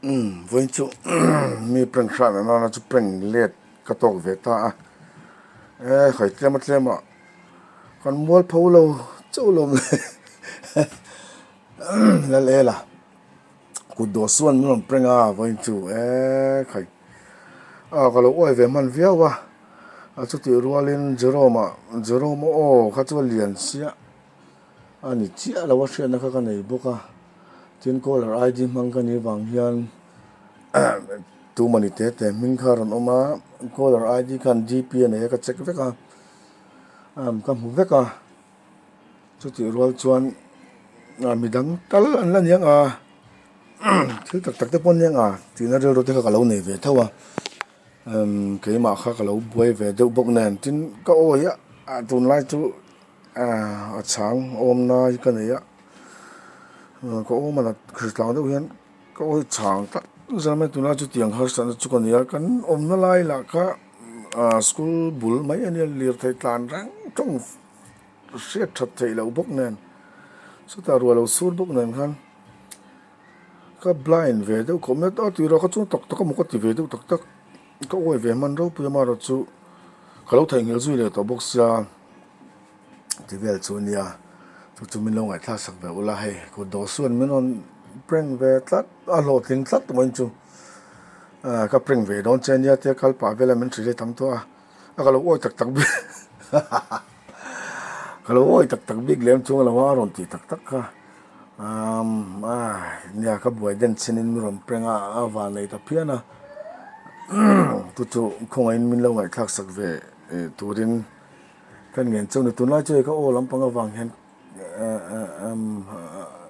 Umm vawiin chu mi prank hran a nana chu prank let ka tawk ve ta a e khai tlem a tlem ah kan mual pho lo chauh lo mai lal ela kut dawh suan min rawn prank a vawiin chu e khai a ka lo uai ve hman viau a a chutih rualin Jerome ah Jerome aw kha chu a lian chiah. A ni chiah lo a hriatna kha ka nei bawk a, tin caller ID hmang ka nih vang hian tumah ni te te hming kha a rawn awm a, caller ID khan DP a nei a ka check vek a, ka hmu vek a, chutih rual chuan midang tal an la niang a, thil tak tak te pawh an niang a tihna rilru te kha ka lo nei ve tho a, keimah kha ka lo buai ve deuh bawk nen tin ka awi a tunlai chu. A chhang awmna hi ka nei a ka awm a hrislang deuh hian ka awi chhang tak zan mai tunlai chu tiang harsatna chu ka nei a kan awmna lai lah kha ah school bul mai a nia lirthei tlan reng tawng hriat that theih loh bawk nen chutah ruah lo sur bawk nen khan ka blind ve deuh khawp mai a tirah kha chuan tak tak emaw ka ti ve deuh tak tak ka awi ve hman ropui amaherawh chu ka lo theihnghilh zui leh tawh bawk sia. Ti vel chu ania chu chu min lo ngaihthlak sak ve ula hei kut dawh suan min rawn prank ve tlat a hlawhtling tlat mai chu ah ka prank ve dawn che ania tia kal pah vela min hrilh hi tam tawh a a ka lo awi tak tak bik ka lo awi tak tak bik lem chung alo a rawn tih tak tak kha umm nia ka buai den chin in min rawn prank a a van nei ta phian a chu chu khawngaihin min lo ngaihthlak sak ve turin. Ka ngen chu ni tunlai chu hei ka aw lampang avang hian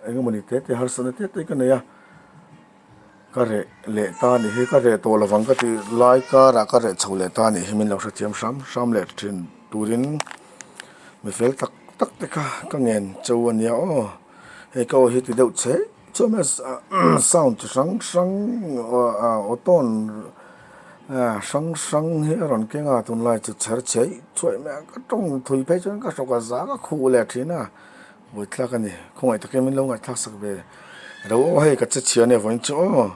eng emawni te te harsatna te te ka nei a ka reh leh ta a nih hi ka reh tawh lovang ka tih lai karah ka reh chho leh ta a nih hi min lo hrethiam hram hram leh thin turin mi fel tak tak te kha ka ngen chu a nia aw hei ka aw hi ti deuh chhe Chuan sound chi hrang hrang aw tawn hrang hrang hi a rawn keng a tunlai chu chher chheih chhuaih mai a ka tawng thui phei chuan ka hrawk a zang a khuh leh thin a buaithlak a ni khawngaih takin min lo ngaihthlak sak ve ro aw hei ka che chhia ania vawiin chu aw.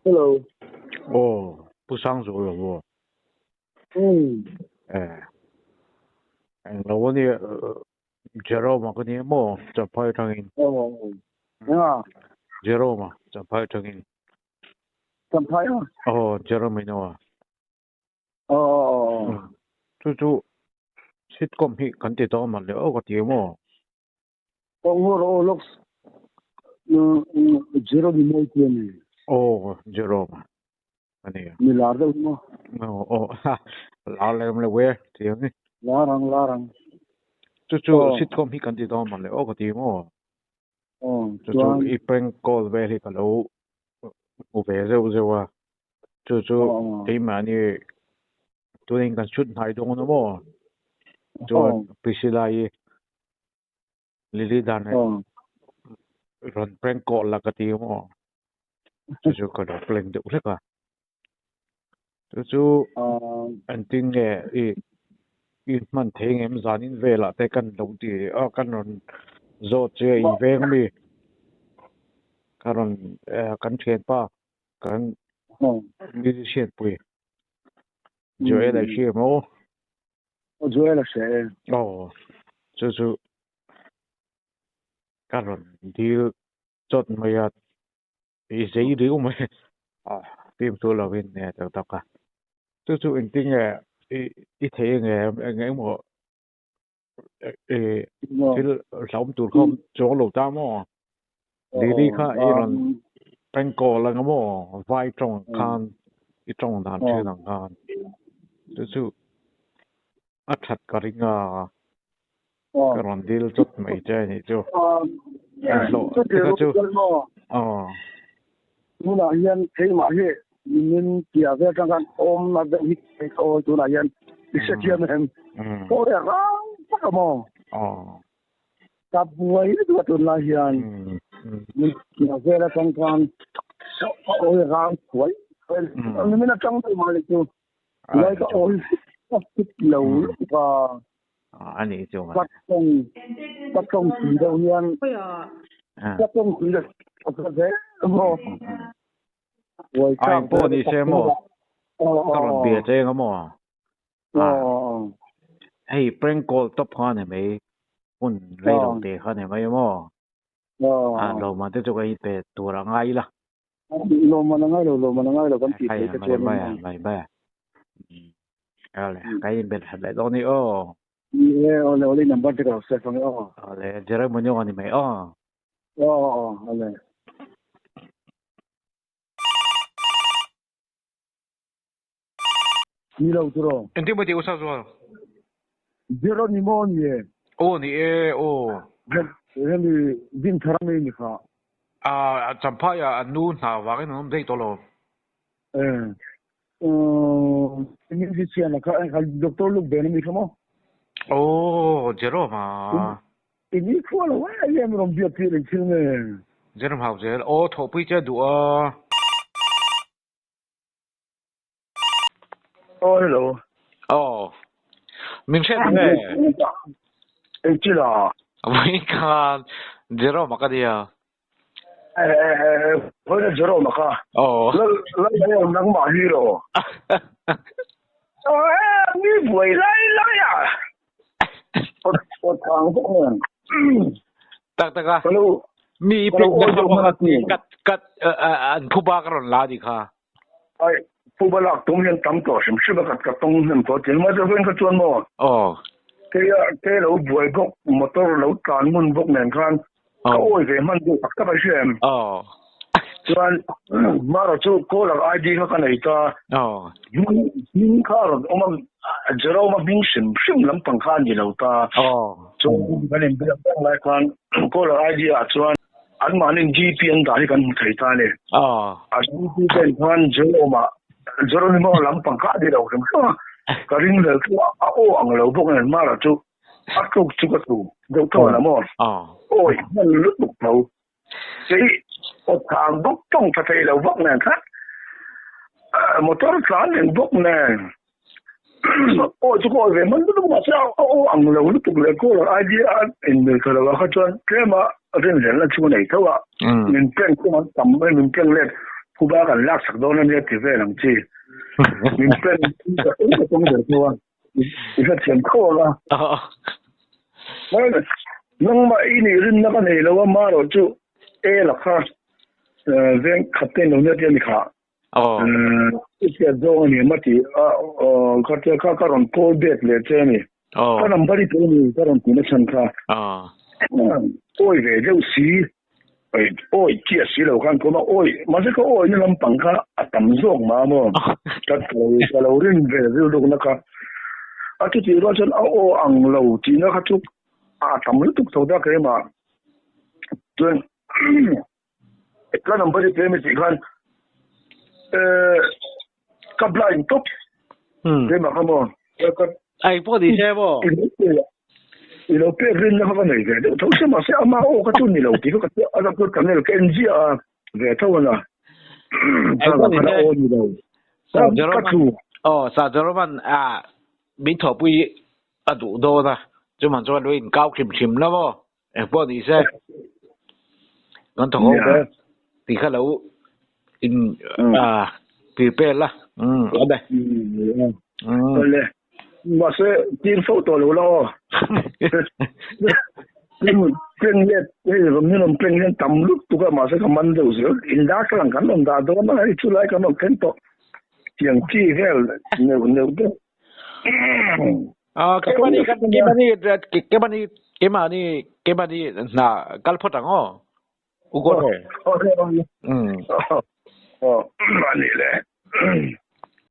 Hello. Aw, Pu Sangzuala maw? Umm. Eh. Englo a nia, Jerome-a ka nia maw? Champhai atangin. Aw. Enga? Jerome-a, Champhai atangin. Champhai a? Aw, Jerome ino a. Aw, aw, aw. Chu chu sitcom hi kan ti dawn man le aw ka ti maw? Aw aw lawks Jerome mawi ti a ni. Aw Jerome a ni. Mi lar deuh hi maw? Aw aw lar lem lo e ti ang ni. Lar ang lar ang. Chu chu sitcom hi kan ti dawn man le aw ka ti maw? Aw chu chu i prank call vel hi ka lo hmu ve zeuh zeuh a. Chu chu keimahni tunin kan shoot hnai dawn a maw? Chuan Priscilla i Lily dan rawn prank call la ka ti maw chu chu ka lo prank deuh hlek a chu chu engtin nge i i hman thei ngem zanin velah te kan lo ti a kan rawn zawt che a inveng ami ka rawn kan thianpa kan musician pui Joel a hria maw. Joel a hria e. Aw, chu chu ka rawn dil chawt mai a, i zei riu mai a, film chu lo in nia tak tak a. Chu chu engtin nge i i thei nge eng emaw i thil hlauhawm tur kha awm chuang lo ta maw? Lily kha i rawn prank call ang maw? Vai tawng ang khan i tawng dan thin ang khan. Chu chu a that ka ring a, ka rawn dil chawt mai che a nih chu. Hlawh te kha chu. Aw. Tunah hian keimah hi min tia ve atang khan awm a deuh hi ka awi tunah hian i hrethiam em? Ka awi a rang tak a maw? Aw. Ka buai lutuk a tunlai hian min tia vel atang khan ka awi rang thuai thuai nimin atang daih mah leh chu lai ka awi ka fit lo lutuk a. Ani chu ka tawng ka tawng tui deuh hian ka tawng tui deuh ka ve maw ai pawh ni se maw ka rawn bia che nga maw hei prank call top kha ni mai hun rei lo te kha ni mai maw lawmman te chu ka in pe tur a ngai la lawmman a ngai lo lawmman a ngai lo kan tih theih te chuan mai mai mai ale ka in bel that leh dawn ni aw ni e awle awle number te ka lo save ang e aw ale Jeremy Nyong ani mai aw aw aw ale Ni lo tiraw? Engtin maw tih usa zual? Jeronimo ni e. Aw ni e aw. Hemi Dinthar ami ni kha. Ah Champhai ah an nu hna vangin an awm daih tawh lo. Eh musician a kha Doctor Luke Ben ami kha maw? Aw Jerome a. I ni khua lo em em rawn biak tir engthil nge? Jerome Hauzel aw thawhpui che duh a. Oh, hello. Oh. Min hriat nge? Ei chila. Vawiin khan Jerome ka nia. Eh eh eh vawiin Jerome kha. Oh. Lal lal em nangmah hi ro. Oh, eh mi buai lai lai a. Ot ot thang bawk nen. Tak tak a. Hello. Mi Ka lo pek awi deuh hman a ti. Kat kat an phuba ka rawn la ni kha. Ai, phuba lak tum hian tam tawh hrim hrim a kat ka tawng hnem tawh tin mai chu vawiin kha chuan maw. Aw. Keia ke lo buai bawk motor lo tlan ngun bawk nen khan ka awi ve hman deuh tak tak a hria em. Aw. Chuan Mara chu caller ID kha ka nei ta. Aw. Hming hming kha a rawn awm a, Jerome a hming hrim hrim lampang kha a ni lo ta. Aw. Chuan kan inbiak reng lai khan caller ID ah chuan anmahniin GP an dah hi kan hmu thei ta a ni. Aw. A GP ten khan Jerome-a Jeronimo lampang kha a ni lo hrim hrim a, ka ring vel chu a aw ang lo bawk nen Mara chu a tluk chu ka tlu deuh tawh la maw? Aw. Awi hman lutuk tho. Kei aw chang bawk tawng tha thei lo bawk nen khan motor tlan reng bawk nen aw chu ka awi ve hman lutuk mahse a aw ang lo lutuk leh caller ID a inmil tha lo ah kha chuan tlem a rinhlelhna chu ka nei tho a min prank chu an tam mai min prank let phuba kan lak sak dawn ania ti vel ang chi min prank ka tawng ber tho a. I hrethiam tho ang a. Nangmah i nih rinna ka nei lo a, marawh chu e la kha veng khat te lo nia tia ni kha. I hriat zawng a ni em a ti a, kha tia kha ka rawn call back leh che a ni. Ka number i pe ni ka rawn tihna chhan kha. Awi ve deuh si. Awi chiah si lo khan kawm a, awi mahse ka awi na lampang kha a tam zawk mah maw ka ka lo rin ve rilrukna kha a chutih rual chuan a aw ang lo tihna kha chu a tam lutuk tho ta keimah chuan ka number hi tlem i tih khan ka blind tawp keimah kha maw ka Ai pawh ni se maw? I lo pek rinna kha ka nei ve deuh tho sia mahse ama aw kha chu ni lo tih kha ka chiah a la chu channel ka en ziah a ve tho a na Engpawh ni se aw ni lo ka thu aw Sir Jeroman a min thawhpui a duh dawn a chuman chuan lo inkau hrim hrim la maw engpawh ni se kan thawk ho ve tih kha lo in a prepare la a be. Mahse tir fo tawh lo la aw. Peng let hei rawn min rawn peng hian tam lutuk a mahse ka man deuh zel. In darthlalang kan rawn dah dawn a hei chulai kan rawn thleng tawh. Tiang chi vel neuh neuh deuh. Ah keimahni keimahni keimahni keimahni keimahni hna kal phawt ang aw. U Kawte. Aw. Aw ani le.